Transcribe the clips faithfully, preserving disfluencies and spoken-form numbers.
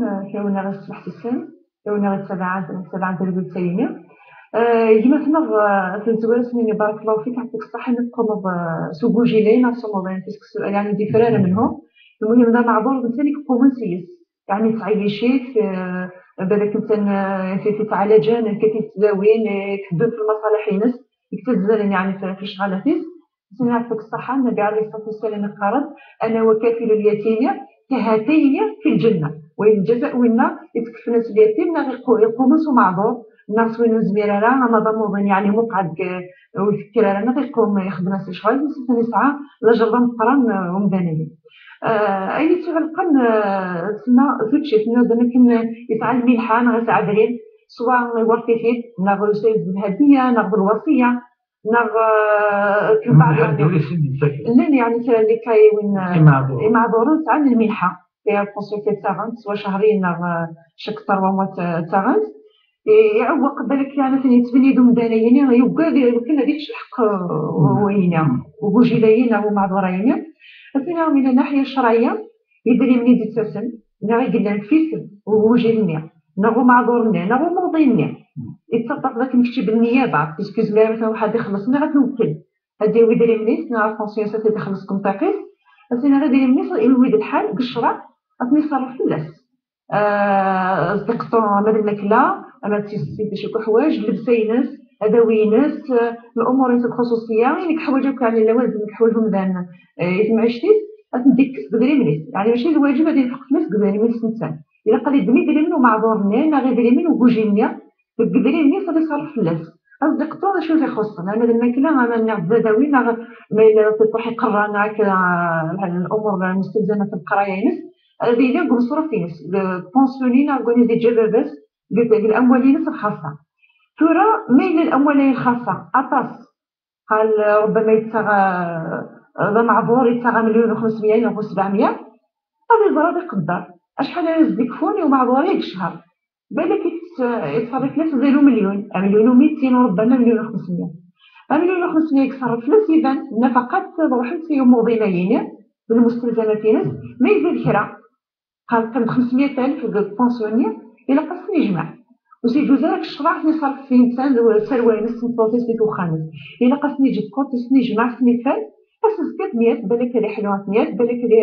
Kra win ara yesmeḥsisen, kra win ara yettabaɛen, yettabaɛen talgult-agi. Gma-tneɣ, tezwar-asen-ini, barakallahu fik, ɛṭik ṣṣeḥḥa, mi teqqumeḍ s ugujil-ayi neɣ s umuḍin, parce que يعني دي فرارة منهم. المهم d ameɛḍur d netta i yeqqumen s-yes, يعني yettɛeyyec-it, balak netta fi tettɛalaǧen, netta fi ttdawin, teddun fi lmaṣaliḥ-ines, i yettazzalen يعني fi ccɣalat-is. Sɛiɣ deg ṣṣeḥḥa, Nnbi ɛalayhi ṣṣalatu wassalam iqqar-d: أنا وكافل اليتيم كهاتين في الجنة. Wayen lǧaza winna, ittekfen-as lyatim, neɣ iqu-, iqumen s umeɛḍur, neɣ s win ur nezmir ara, ama d amuḍin, yeɛni muqeɛɛed deg, ur ifekker ara, neɣ iqum ixeddem-as lecɣal, s akken yesɛa lajer d ameqqran, eh, umdan-agi. Eh, ayen yettuɛelqen, eh, tsemma tuččit, nniɣ-d akken yesɛa lmilḥa, neɣ yesɛa adrim, swa iwerref-it-id, neɣ yusa-yas d lhadiya, neɣ d lwaṣiya, neɣ, eh, lbaɛḍ, llan yeɛni kra n likayiwin, eh, imeɛḍuren sɛan lmilḥa, kra n lqusur, kra n taɣent, swa cehriyen neɣ, eh, cek trois mois d taɣent. Iɛewweq balak yeɛni ad ten-yettbennid umdan-ayini, yugad iwakken ad yečč lḥeqq, eh, wayini, ugujil-ayi neɣ umeɛḍur-ayini. Aten-a mi la naḥya ccṛeɛya, idrimen i d-ittasen, neɣ i yellan f isem ugujil-nni, neɣ umeɛḍur-nni, neɣ umuḍin-nni, yettaṭṭaf d akken kečč i d nniyaḍa, puisque yezmer ad ruḥ ad ixelleṣ, neɣ ad t-nwekkel ad d-yawi idrimen-is, neɣ attention, ad t-id-ixelleṣ deg umṭiq-is, ad t-iniɣ idrimen-is, iwwi-d lḥal deg ccreɛ, ad ten-iṣerref fell-as. Ah, asdiqṭu, ama d lmakla, ama d tissit, d acu akk uḥwaǧ, llebsa-ines, adawi-ines, eh, lumuṛ-ines lxuṣuṣiya, ayen i yeḥwaǧ akk, yeɛni lawazim i yeḥwaǧ umdan, eh, i temɛict-is, ad ten-id-ikkes deg idrimen-is. Yeɛni mačči d lwaǧeb ad infeq fell-as deg idrimen-is netta. Ilaq ad iddem idrimen n umeɛḍur-nni, neɣ idrimen n ugujil-nni, deg idrimen-is ad iṣerref fell-as. Asdiqṭu d acu i t-ixuṣṣen, ama d lmakla, ama nniɣ d adawi, neɣ ma yella tiṭuḥ iqerra, neɣ akka, eh, lumuṛ mustalzamat n leqraya-ines, ad yili deg umeṣruf-ines, deg pension-nni neɣ deg wayen i d-yeǧǧa baba-s, deg, deg lamwal-ines lxaṣṣa. Tura, ma yella lamwal-ayi lxaṣṣa aṭas, qal, eh, ربما yettaɣ, eh, d ameɛḍur, yettaɣ amelyun u xemsmya neɣ u sebɛemya, ad iẓer, ad iqedder acḥal ara s-d-ikfun i umeɛḍur-ayi deg ccher. Balak yettṣerrif fell-as azal umelyun, amelyun u mitin, u ربما amelyun u xemsmya. Amelyun u xemsmya yettṣerrif fell-as, iban nnafaqat ad ruḥent i umuḍin-ayini d lmustalzamat-ines, ma yezzi-d kra, qal qqim-d xemsmya alef deg pension-nni, ilaq ad ten-yejmeɛ. Ur s-yeǧuz ara deg ccreɛ ad ten-iṣerref f insan d tarwa-ines, d tmeṭṭut-is, di uxxam-is. Ilaq ad ten-yeǧǧ deg compte-is, ad ten-yejmeɛ, ad ten-yeffer, ass azekka ad ten-yaf, balak ad iḥlu ad ten-yaf, balak ad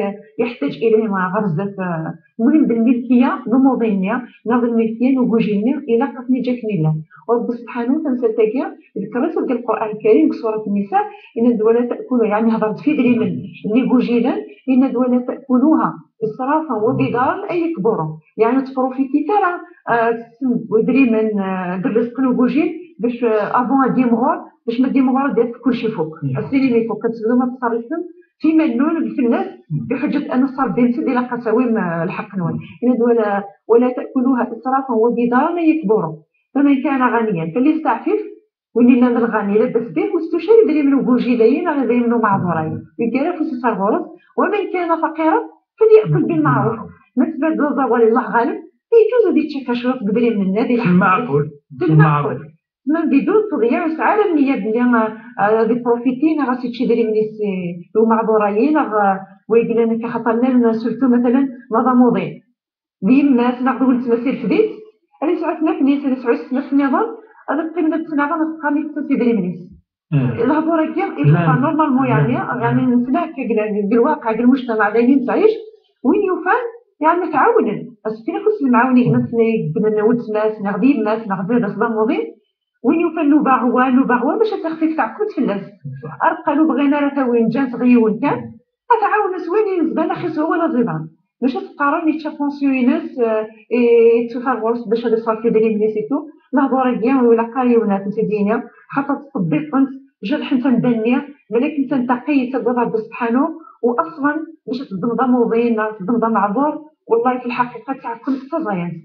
yeḥtaǧ ilayhim ɣer zdat, eh, المهم d lmilkiya n umuḍin-nni, neɣ d lmilkiya n ugujil-nni, ilaq ad ten-yeǧǧ akken i llan. U Ṛebbi subḥanahu, tamsalt-agi, iḍker-itt deg Lqur'an Lkarim, deg surat Nnisa, yenna-d: ولا تأكلوا، yeɛni hḍer-d f idrimen n igujilen, yenna-d: ولا تأكلوها إسرافا وبدارا أن يكبروا. Yeɛni ur teprufitit ara, ah, tessem deg idrimen, ah, d rrezq n ugujil, bac, ah, avant ad d-yimɣur, bac ma d-yimɣur ad d-yaf kullec ifuk. Ass-nni mi ifuk, ad tebdum ad tettṣerrifem f iman-nwen d fell-as, بحجة أن ṣṣerf-nsen ilaq ad tawim, ah, lḥeqq-nwen. Yenna-d: ولا، ولا تأكلوها إسرافا وبدارا أن يكبروا، فمن كان غنيا فليستعفف. Win yellan d lɣani, labas bih, ur yettucci ara idrimen n ugujil-ayi neɣ idrimen n umeɛḍur-ayi. Yeggar afus-is ar ɣur-s, ومن كان فقيرا فليأكل بالمعروف. Ma tebɛed d aẓawali, Allah ɣaleb, yeǧuz ad yečč akka cwiṭ deg idrimen-nni, ad ilḥeq. Lmeɛqul. Lmeɛqul. Ma بدون تضييع, ur yesɛi ara nniya belli, ah, ad iprofiti neɣ ad s-yečč idrimen-is i, i umeɛḍur-ayi, neɣ, ah, win yellan akka, xaṭer llan surtout, matalan, ma d amuḍin d yemma-s neɣ d weltma-s irfed-itt, ad yesɛu atmaten-is, ad yesɛu snat nniḍen, ad qqimen ad ttnaɣen, ad qqaren i tettas idrimen-is. Lehdur-agi, il faut normalement, yeɛni, yeɛni nesla akka deg, deg lwaqiɛ, deg lmujtamaɛ, d ayen i nettɛic, win yufan, yeɛni, ad t-ɛawnen, ad s-fken afus n lemɛawna i gma-s, i gma-s, weltma-s, neɣ d yemma-s, neɣ d baba-s d amuḍin, win yufan lubaɣwa, lubaɣwa, bac ad tixfif teɛkumt fell-as. Ar qal ur bɣin ara tawin, ǧǧan-t ɣer yiwen kan, ad t-ɛawnen s wayen i yezban, axi s wawal aẓidan. Maca teqqaren yečča pension-ines, eh, i, yettufar ɣur-s bac ad iṣerref idrimen-is et tout. Lehdur-agi, ur ilaq ara yiwen ad tent-id-yini, xaṭer ttṭebbiqent, jerḥent amdan-nni, balak netta nettaqi, yettagad Rebbi subḥanu, u aṣlan bac ad teddmeḍ amuḍin neɣ ad teddmeḍ ameɛḍur, wallahi fi lḥaqiqa ttɛekkumt d taẓayant.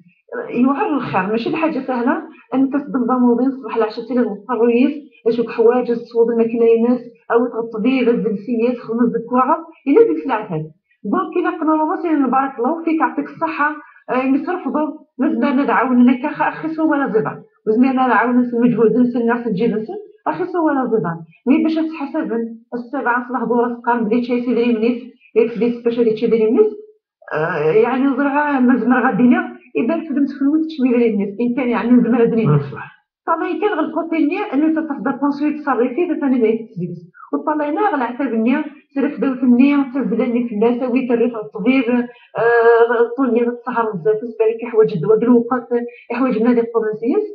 Yewɛer lxir, mačči d lḥaǧa sahla, amek ad teddmeḍ amuḍin ṣṣbeḥ leɛca ad tiliḍ deg uqerruy-is, d acu yeḥwaǧ, ad tesweḍ lmakla-ines, awi-t ɣer ṭṭbib, azzles-iyi-t, xdem-as deg waɣer, yella deg-s leɛtab. Donc, ilaq normalement, nbarakallahu fik, ɛṭik ṣṣeḥḥa, eh, imi trefdeḍ, ma zemren ad ɛawnen akka, xa-, axi s wawal aẓidan. Ur zmiren ad ɛawnen s lmeǧhud-nsen neɣ s lǧil-nsen, axi s wawal aẓidan. Mi bac ad ttḥasaben, ad ttabaɛen s lehdur, ad s-qqaren belli yečča-yas idrimen-is, irfed-itt bac ad yečč idrimen-is, Ah, yeɛni ẓriɣ ma zemreɣ ad d-iniɣ, iban txedmemt kunwi teččem idrimen-is, in kan yeɛni nezmer ad d-nini. Ṣṣeḥ. Ṭṭalay kan ɣer lkuṭi-nni, annu tafeḍ la pension yettṣerrif-it, atan ad yefk deg-s. U ṭṭalay-nni ɣer leɛtab-nni, trefdawt-nni, ttazzlen-nni fell-as, awi-t, rret ɣer ṭṭbib, ah, ṭṭul-nni ad tessehr zdat-s, balak iḥwaǧ ddwa deg lweqt, iḥwaǧ ad iqubel seg-s.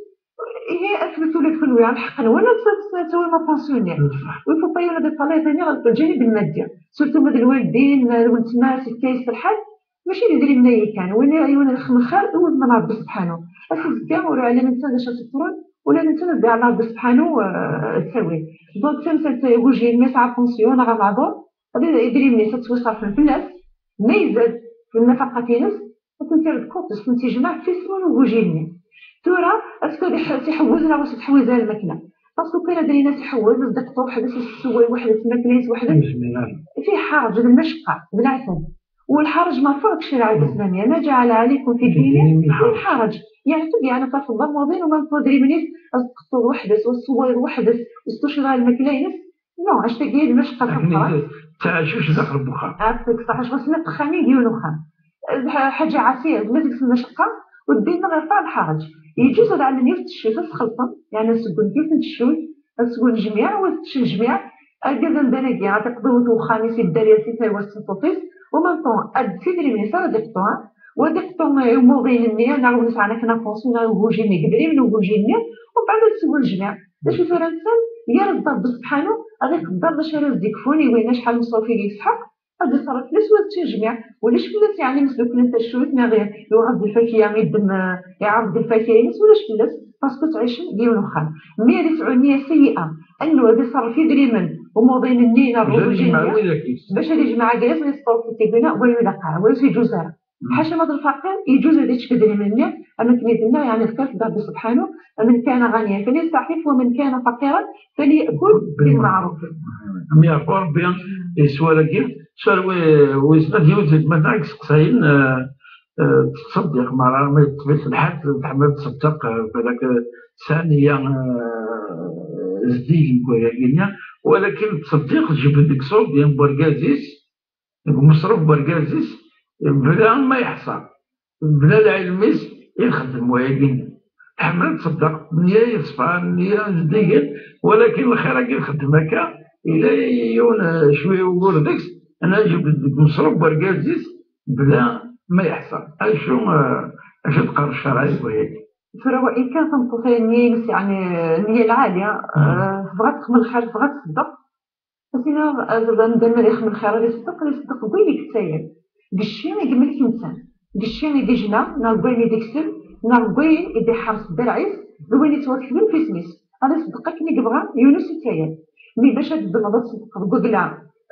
Ihi, afet ula d kunwi, ɣer lḥeqq-nwen, ad t-, ad t-, ad tawim la pension-nni. Ṣṣeḥ. U il faut pas yiwen ad iṭṭalay tani ɣer lǧanib lmaddi. Surtout ma d lwaldin, d weltma, si tefka-yas lḥal, mačči d idrimen-agi kan, win i yiwen lxemxer i wudem n Ṛebbi Sebḥanu. Ass azekka ur ɛlim netta d acu ad t-iṭṭren, ula d netta ad d-iɛla Ṛebbi Sebḥanu, eh, ad t-tawi. Donc, tamsalt n ugujil, ma yesɛa pension neɣ ameɛḍur, ad idrimen-is ad ttwaṣerfen fell-as, ma izad f nnafaqat-ines, ad tent-yerr deg compte, ad tent-yejmeɛ f isem n ugujil-nni. Tura, est-ce que ad iḥ-, ad iḥewwez neɣ ur s-tḥewwiz ara lmakla? Parce que kan ad d-yini ad iḥewwez, ad s-d-iqḍu weḥd-s, ad s-tessewway weḥd-s, lmakla-ines weḥd-s. Ur yezmir ara. Fiha ḥerǧ, d lmacqa, d leɛtab. والحرج مرفوع في الشريعة الإسلامية، ما جعل عليكم في الدين من حرج. Yeɛteb, yeɛni ad tafeḍ d amuḍin u ma tewweḍ idrimen-is, ad s-d-teqḍuḍ weḥd-s, u ad s-tessewwayeḍ weḥd-s, u s-tuciḍ ara lmakla-ines. Non, annect-agi d lmacqa. Akken tameqqrant. Ttɛacuc daxel n wexxam. Ɛafak, ṣaḥ, acu ɣas-nni texxamin deg yiwen uxxam. Lḥ-, ḥaǧa ɛasiya, ma deg-s lmacqa, u ddin-nneɣ yerfeɛ lḥerǧ. Yeǧǧuz ad ɛellen yiwet teccuyt, ad s-xelṭen, yeɛni ad sewwen yiwet n teccuyt, ad swen jmiɛ, u ad ččen jmiɛ. Argaz amdan-agi, ad iqḍu yiwet n uxxam-is, idder-yas i tarwa-s d tmeṭṭut-is, u même temps, ad s idrimen-is ara d-iqḍu, u ad iqḍu i umuḍin-nni, neɣ win yesɛan akken apension, neɣ i ugujil-nni, deg idrimen n ugujil-nni, u mbeɛd ad swen jmiɛ. D acu tura nsan? Gar-as-d Ṛebbi Sebḥanu, ad iqedder d acu ara s-d-ikfun, i wayen acḥal n ṣṣuf i yesḥeq, ad d-iṣerref fell-as u ad t-yejmeɛ. Ulac fell-as, yeɛni, ma s-d-uklen taccuyt, neɣ yuɣ-d lfakya, yeddem, eh, iɛerḍ-d lfakya-ines, ulac fell-as, parce que ttɛicen deg yiwen uxxam. Mi ara yesɛu nniya sayyi'a, annu ad iṣerref idrimen, umuḍin-nni, neɣ bac ad ugujil-nni, yejmeɛ widak-is. Bac ad yejmeɛ gar-asen, ad yesṭerḍ fi tibina, wa ur ilaq ara, wa ur yeǧǧuz ara. Ḥaca ma d lfaqir, yeǧǧuz ad yečč deg idrimen-nni, am akken i d-nniɣ, yeɛni, tefka-t Ṛebbi Sebḥanu, من كان غنيا فليستعفف ومن كان فقيرا فليأكل بالمعروف. Am yeɛfu Ṛebbi, yeswa dagi, swa wi-, wissen ad yiwet, ma nɛek seqsayen, eh, eh, tettṣeddiq, mara ma yeṭṭef-it lḥal, tḥemmel tṣeddeq, eh, balak, eh, tesɛa nniya, eh, zeddigen deg wayagi-nni, walakin tettṣeddiq, tjebd deg ṣṣub, yan n wergaz-is, deg umeṣruf n wergaz-is, bla ma yeḥṣa, bla lɛilm-is, ixeddem wayagi-nni. Tḥemmel ad tṣeddeq, nniya yeṣfan, nniya zeddigen, walakin lxir-agi ixeddem akka, yella yiwen, eh, cwi ugur deg-s, ana yejbed deg umeṣruf n wergaz-is, bla ma yeḥṣa. Acu, eh, acu d-qqar ccṛeɛ i wayagi? Tura, wa in kan tameṭṭut-a nniya-ines, yeɛni, nniya lɛali, eh, tebɣa ad texdem lxir, tebɣa ad tṣeddeq, Asina, amdan ma ad ixdem lxir, ad iṣeddeq, ad iṣeddeq deg wayen i yettayen. Deg cci i yemmel insan, deg cci i d-ijna, neɣ deg wayen i d-ikseb, neɣ deg wayen i d-iḥers dderɛ-is, d wayen yettwaklen f isem-is. Ad iṣeddeq akken i yebɣa, yiwen ur s-ittayen. Mi bac ad teddmeḍ ad tṣeddeqeḍ deg wagla,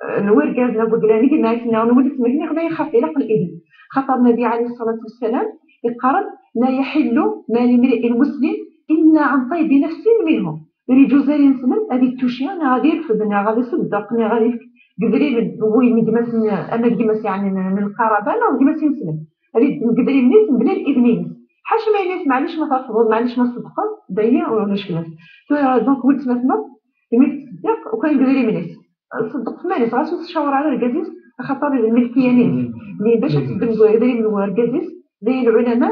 eh, n wergaz, neɣ deg wagla n gma-k, neɣ n weltma-k, neɣ d ayen xaṭi, ilaq lidn. Xaṭer Nnbi ɛalayhi ṣṣalatu wassalam iqqar-d: لا يحل مال امرئ مسلم إلا عن طيب نفس منه. Ur yeǧǧuz ara i ineslem ad ittuci, neɣ ad irfed, neɣ ad iṣeddeq, neɣ ad ifk deg idrimen n wayen n gma-s, ama d gma-s, yeɛni, n, n lqaraba, neɣ d gma-s ineslem. Ad iddem deg idrimen-is mebla lidn-ines. Ḥaca ma yenna-yas: "Maɛlic ma trefdeḍ, maɛlic ma tṣeddqeḍ", d aya ulac fell-as. Tura, donc, weltma-tneɣ, imi tettṣeddiq, ukan deg idrimen-is. Tṣeddeq f iman-is, ɣas ur tcawer ara argaz-is, axaṭer d lmilkiya-ines. Mi bac ad teddem deg idrimen n urgaz-is, d ayen lɛulama,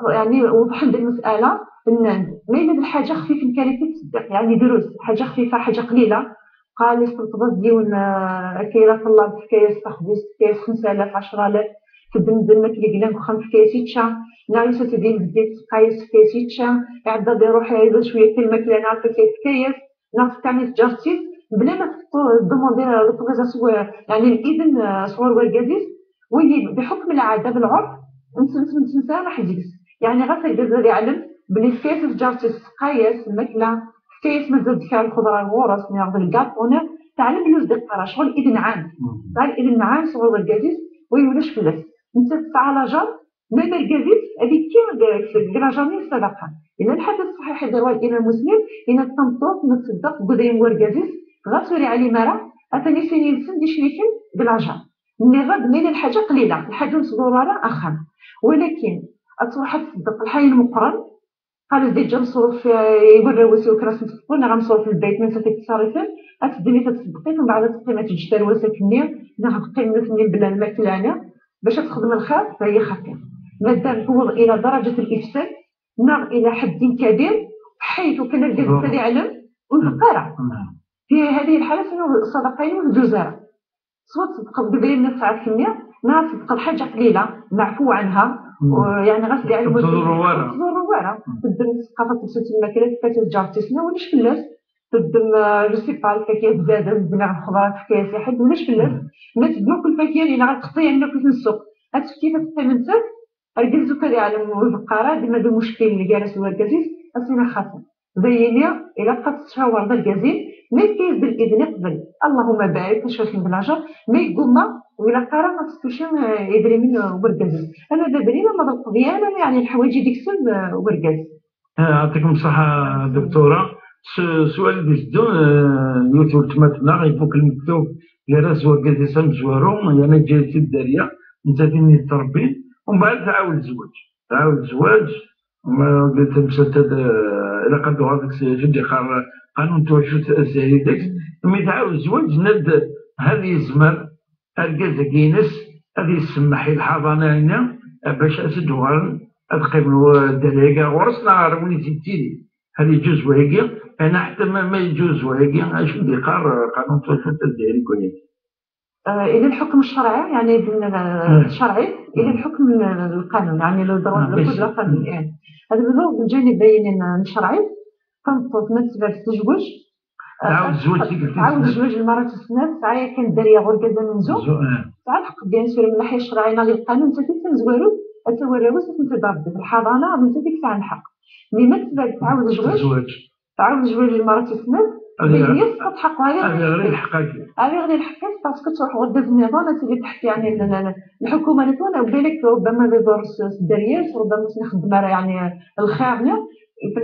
yeɛni, weḍḥen-d lmasala, nnan-d, ma yella d lḥaǧa xfifen kan akka i tettṣeddiq, yeɛni drus, ḥaǧa xfifa, ḥaǧa qlila, qal-as tleṭṭeḍ-as-d yiwen, eh, akka, ila ṭṭlab, tefka-yas taxbizt, tefka-yas xemsa alaf, ɛecra alaf, teddem-d lmakla i yellan deg uxxam, tefka-yas yečča, neɣ yusa-d din zeddiget, tseqqa-yas, tefka-yas yečča, iɛedda ad iruḥ, iɛedda cwiya kan lmakla, neɣ tefka-, tefka-yas, neɣ tefka-yas ǧaṛ-is, bla ma teṭṭu-, teddumandi l'autorisation, yeɛni, lidn, eh, sɣur wergaz-is, wigi, bḥukm lɛada, d lɛurf, ur nettmesmar ara ḥedd deg-s. Yeɛni, ɣas argaz ad iɛlem belli tefka-yas ǧaṛ-is, tseqqa-yas lmakla, tefka-yas mazal d kra n lxeḍra ɣur-s, neɣ d lgaṭu, neɣ teɛlem belli ur s-d-iqqar ara, ccɣel idn ɛam. Tesɛa lidn ɛam sɣur wergaz-is, wagi ulac fell-as. Nettat tesɛa lajeṛ, ma d argaz-is, ad ikki deg, deg lajeṛ-nni n ssadaqa. Yella lḥadis ṣṣaḥiḥ i d-yerwa Imam Muslim, yenna-d tameṭṭut ma tṣeddeq deg udrim n wergaz-is, ɣas ur iɛlim ara, atan i sin yid-sen d icriken deg lajeṛ. Nniɣ-d ma yella lḥaǧa qlila, lḥaǧa ur nettḍurru ara axxam. Walakin ad truḥ ad tṣeddeq lḥayen meqqren, qal-as d iǧǧa meṣruf, eh, i warraw-is i wakken ad sen-teṭṭfen, neɣ ameṣruf n lbeyt, ma nettat i yettṣerrifen, ad teddem-it ad tṣeddeq-it, mbeɛd ad teqqim ad teǧǧ tarwa-s akkenni, neɣ ad teqqim nutni bla lmakla-nni. باش تخدم الخير فهي خطيئة. مادام توصل إلى درجة الإفساد، نار إلى حد كبير، حيث كان الجنس يعلم ويبقى. في هذه الحالة شنو الصدقين والجزارة؟ سواء تصدق بدري من ساعة كمية، نهار تصدق الحاجة قليلة، معفو عنها، يعني غسل علم تضر وارا. تضر وارا. تبدا الثقافة تمشي الماكلة، تبدا تجار تسنى ولا شكلاس. تقدم جو سي با الفاكهه بزاده، البناغ، الخضره، الفاكهه ساحل ولا شكلاس. ما تدمر كل فاكهه اللي غتقطيع لنا في السوق. هاد كيف تقيم انت؟ الجزء كذا على الفقاره ديما ذو مشكل اللي جالس هو الجزيز. اسينا خاصه زيني. الا بقات تشاور ذا الجزيز، ما يكيز بالاذن قبل. اللهم بارك، شوف من بلاجه ما يقوم. ولا قرا ما تستوشم يدري من ورقز. انا دابا ما القضيه انا يعني الحوايج ديك سن ورقز. يعطيكم الصحة دكتورة. سؤال بزدو يوث ولتماتنا يفوك المكتوب. يا راس وقال سام زوارو، يا نجاي الدارية. انت تيني تربين ومن بعد تعاود الزواج. تعاود الزواج. ما قلت مسدد. الا قدو هذاك جدي قال قانون توشوت الزهري ديك. مي تعاود الزواج ند هذه الزمان. Argaz-agi-ines ad yessemmeḥ i lḥaḍana-nni bac ad s-d-uɣalen ad qqimen ddariga ɣur-s neɣ ɣer win i t-yettili. Hal yeǧǧuz wayagi? Ana ḥetta ma, ma yeǧǧuz wayagi, acu d-iqqar qanun twacult azzayri deg wayagi? إلى الحكم الشرعي، يعني الشرعي، إلى الحكم القانون، يعني le droit, le code, la famille. هذا بالنسبة للجانب الشرعي. Tameṭṭut ma tesbert tezweǧ, تعاود الزواج ديك الفلوس. تعاود الزواج المرأة تسنى، ساعة كان دارية غير كذا من زوج. ساعة الحق بيان سور من الناحية الشرعية، ناغي القانون، انت كيف تزوارو، اتوراوس انت ضرب في الحضانة، انت ديك ساعة الحق. مي ما تبغي تعاود الزواج، الزواج. تعاود الزواج المرأة تسنى، هذه غير، هي تسقط حقها، هذه غير الحق. هذه غير الحق، باسكو تروح غدا في النظام، تجي تحت يعني ال-، ال-، ال-، الحكومة اللي تكون، بالك ربما لي دور الدارية، ربما تنخدم يعني الخير، في